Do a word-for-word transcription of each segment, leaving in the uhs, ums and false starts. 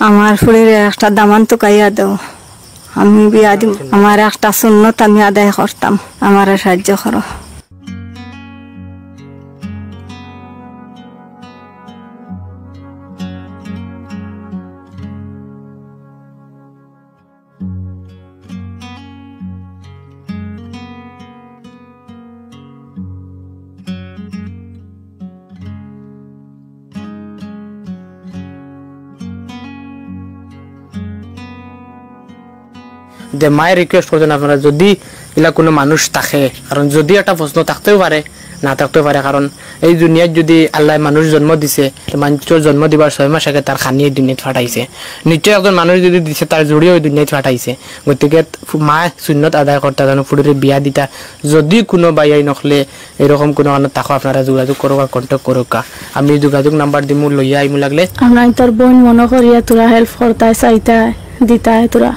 আমার ফুড়িরে একটা দামান তুকাইয়া দেও, আমি বিয়া দিমু। আমার একটা সুন্নত আমি আদায় করতাম, আমারে সাহায্য করো। যে মায়ে request করছেন আপনারা, যদি ইলা কুনু মানুষ থাকে, কারণ যদি একটা প্রশ্ন থাকতেও পারে, না থাকতেও পারে, কারণ এই দুনিয়াত যদি আল্লায় মানুষ জন্ম দিছে, তো মানুষর জন্ম দিবার ছয় মাস আগে তার খানি এই দুনিয়াত ফাটাইছে। নিশ্চয় একজন মানুষ যদি দিছে, তার জুড়িও এই দুনিয়াত ফাটাইছে। গতিকে ফু-, মায় সুন্নত আদায় করতা জানো, ফুড়িরে বিয়া দিতা। যদি কুনু ভাইয়াইন অকলে এরকম কুনু কানো থাকো, আপনারা যোগাযোগ করুক্কা, contact করুক্কা। আমি যোগাযোগ নাম্বার দিমু, লইয়া আইমু লাগলে। আপনাইন্তর বইন মনো করিয়া থুড়া help করতায়, চাইতায়, দিতায় থুড়া।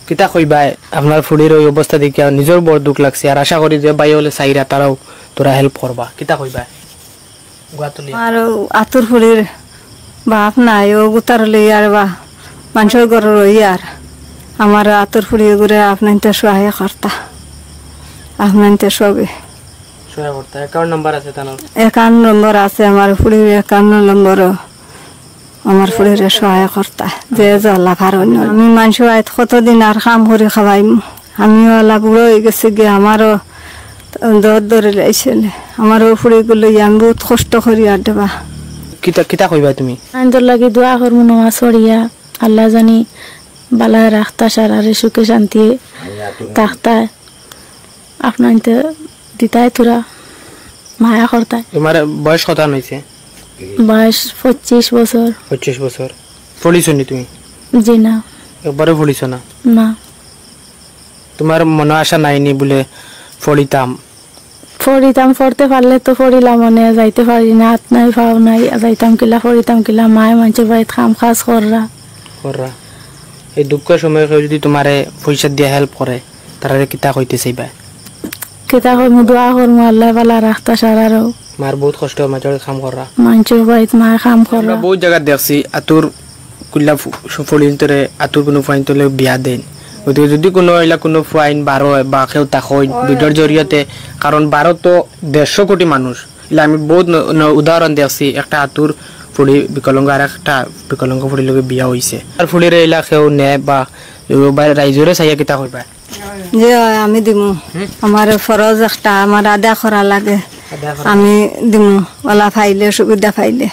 কিতা কইবায়, আপনার ফুড়ির ওই অবস্থা দেখিয়া নিজর বড় দুখ লাগছে, আর আশা করি যে ভাই অকলে চাইরা তারাও থুড়া help করবা। কিতা কইবায়? গুয়াতুলিয়া। আমার আতুর ফুড়ির বাপ নাই, অউ গুতার লইয়ার বা মানষর ঘরর অইয়ার। আমার আতুর ফুড়ি গুরে আপনাইন্তে সহায় করতা, আপনাইন্তে সবে। সহায় করতা। Account number আছে তান? Account number আছে, আমার ফুড়ির account number, আমার ফুড়িরে সহায় করতা, যে যেলা পারইন। আমি মানষর বাড়িত কতদিন আর কাম করি খাওয়াইমু? আমিও অলা বুড়া অইগেছি গিয়া, আমারও দর ধরি লাইছে নে। আমারও ফুড়িগুলো লইয়া আমি বউত কষ্ট করি আর দেবা। কিতা, কিতা কইবায় তুমি? আইন্তর লাগি দোয়া করমু নমাজ পড়িয়া, আল্লায় জানি বালায় রাখতা, সারারে সুখে শান্তিয়ে থাকতায়। আপনাইন্তে দিতায় থুড়া, মায়া করতায়। তোমার বয়স কত অইছে? বয়স পঁচিশ বছর। পঁচিশ বছর। পড়িছো নি তুমি? জি না। একবারও পড়িছো না? না। তোমার মনো আশা নাই নি বুলে পড়িতাম? পড়িতাম, পড়তে পারলে তো পড়িলাম, মানে যাইতে পারি না, আত নাই, পাও নাই, যাইতাম কিলা, পড়িতাম কিলা, মায় মানষর বাড়িত কাম কাজ কররা। কররা। এই দুঃখর সময় কেউ যদি তোমারে পয়সা দিয়া help করে, তারারে কিতা কইতে চাইবায়? কিতা কইমু, দোয়া করমু, আল্লায় বালা রাখতা সারারও। মার বউত কষ্ট, মানষর বাড়িত কাম কররা। মানষর বাড়িত মায় কাম কররা। আমরা বউত জাগাত দেখছি, আতুর কুল্লা ফু-, ফু-, ফুড়িন্তরে আতুর কুনু ফুয়াইন্তরে বিয়া দেইন। গতিকে যদি কুনু ইলা কুনু ফুয়াইন বারো বা কেউ থাকইন ভিডিওর জরিয়তে, কারণ বারো তো দেড়শো কোটি মানুষ, ইলা আমি বউত ন-, ন-, উদাহরণ দেখছি, একটা আতুর ফুড়ি বিকলাঙ্গ আর একটা বিকলাঙ্গ ফুড়ির লগে বিয়া অইছে। আর ফুড়িরে ইলা কেউ নে বা, বা রাইজরে চাইয়া কিতা কইবায়? যে অয় আমি দিমু। হুম? আমার ফরজ একটা, আমার আদা করা লাগে। আদা করা। আমি দিমু, অলা পাইলে, সুবিধা পাইলে।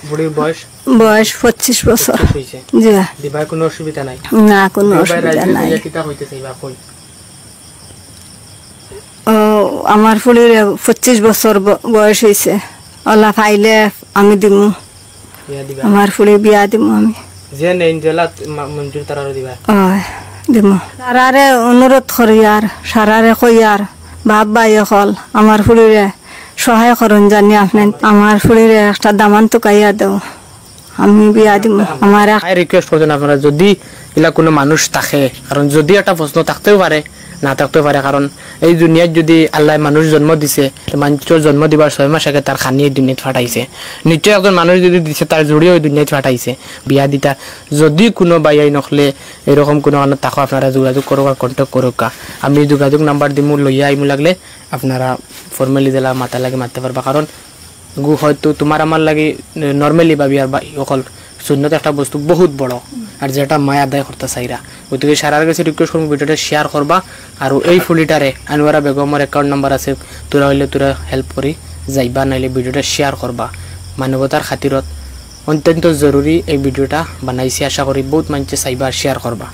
ফুড়ির বয়স? বয়স পঁচিশ বছর। পঁচিশ অইছে। জি। দিবায় কুনু অসুবিধা নাই? না, কুনু অসুবিধা নাই। কিতা কইতে চাইবা কই? ও, আমার ফুড়ির পঁচিশ বছর ব-, বয়স অইছে। অলা পাইলে আমি দিমু। বিয়া দিবা? আমার ফুড়ি বিয়া দিমু আমি। যে নেইন যেলা মা-, মঞ্জুর তারারে দিবা? অয়, দিমু। তারারে অনুরোধ করিয়ার, সারারে কইয়ার, বাপ ভাই অকল, আমার ফুড়িরে সহায় করইন জানি আপনে। আমার ফুড়িরে একটা দামান তুকাইয়া দেও। আমি বিয়া দিমু। আমার এক আই request করছেন আপনারা, যদি ইলা কুনু মানুষ থাকে, কারণ যদি একটা প্রশ্ন থাকতেও পারে, না থাকতেও পারে, কারণ এই দুনিয়াত যদি আল্লায় মানুষ জন্ম দিছে, তো মানষর জন্ম দিবার ছয় মাস আগে তার খানি এই দুনিয়াত ফাটাইছে। নিশ্চয় একজন মানুষ যদি দিছে, তার জুড়িও এই দুনিয়াত ফাটাইছে, বিয়া দিতা। যদি কুনু ভাইয়াইন অকলে এরকম কুনু কানো থাকো, আপনারা যোগাযোগ করুক্কা, contact করুক্কা। আমি যোগাযোগ নাম্বার দিমু, লইয়া আইমু লাগলে আপনারা formally যেলা মাতা লাগে মাততে পারবা, কারণ গু হয়তো তোমার আমার লাগি normally ভাবি আর বা অকল সুন্নত একটা বস্তু বহুত বড়, আর যেটা মায় আদায় করতা চাইরা। গতিকে সারার গেছে request করমু ভিডিওটা share করবা, আর এই ফুড়িটারে আনোয়ারা বেগমর account নাম্বার আছে, থুড়া অইলে থুড়া help করি যাইবা, নাইলে ভিডিওটা share করবা। মানবতার খাতিরত অত্যন্ত জরুরি এই ভিডিওটা বানাইছি, আশা করি বউত মানষে চাইবা, share করবা।